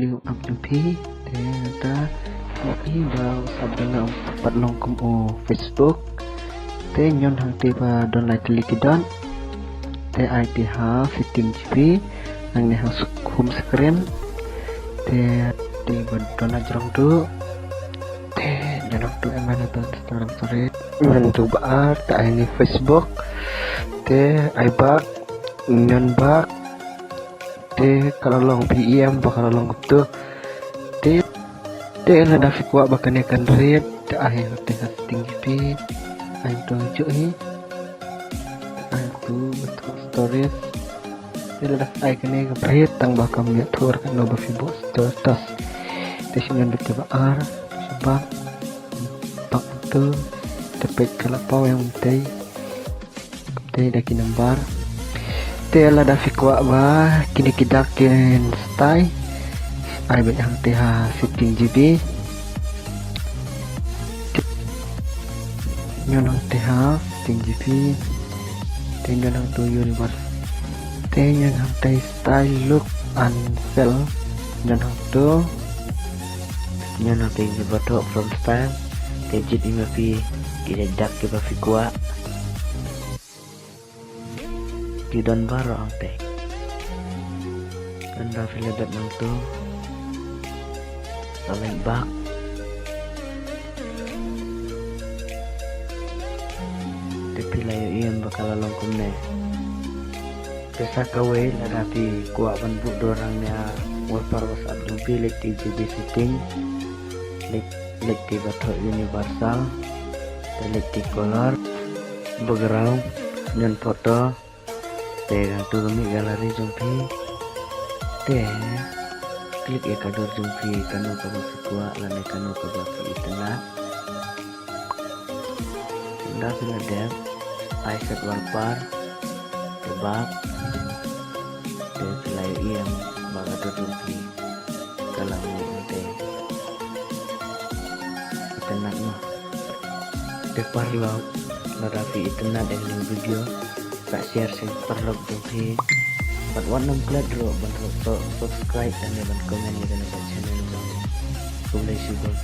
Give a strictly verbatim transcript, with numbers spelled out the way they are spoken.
Link up jong phi. Te nangta i ba WhatsApp dang nga pat long kum u Facebook. Te ñion hangtei ba don lai tylli ki dot. Te ai te ha setting jong phi. Nangne ha home screen. Te te ba don ha jrong tu. Te ñion hangtu em ai na ton Instagram, sorry. Ñion tu ba ar te ai ni Facebook. Te ai back, ñion back. Te ka la long P M ba ka la long kumtu. Te te lada phi kwah ba kane kan rit te ai te ha setting jong phi. Ai tu ju hi. Ai tu ba tu storage. Te lada ai kane ka rit tang ba kam ïathuh kano ba phi buh status. Te shu ñion beit te ba ar, shu back, back tu. Te peit ka la paw ïa u tei. Te da ki number. Te lada phi kwah ba kine ki dak kin style. Ai beit hangtei ha setting jong phi. Ñion hangtei ha setting jong phi. Te ñion hangtu universe. Te ñion hangtei style, look and feel. Ñion hangtu. Ñion hangtei ba thoh from style. Te jied i ma phi ki dak kiba phi kwah. Ki don baroh hangtei. Ynda phi la dep nangtu, sa leit back. Te phi la ïohi em ba ka la long kumne. Te sa kawei, lada phi kwah ban buh dor hangne ha wallpaper WhatsApp jong phi, leit te G B setting. Leit, leit te ba thoh universal. Te leit te color, background, ñion photo. Te hangtu ka mih gallery jong phi. Te click ïa ka dur jong phi, kano kaba phi kwah lane kano kaba phi itynnad. Ynda phi la dep, ai set wallpaper, te back. Te phi la ïohi em ba ka dur jong phi ka la mih hangtei. Itynnad mo. Te paralok, lada phi itynnad ïa kane ka video, sa share sha ki paralok jong phi. Bad wat nym klet ruh ban subscribe lane ban comment ïa kane ka channel jong ngi. Khublei shibun.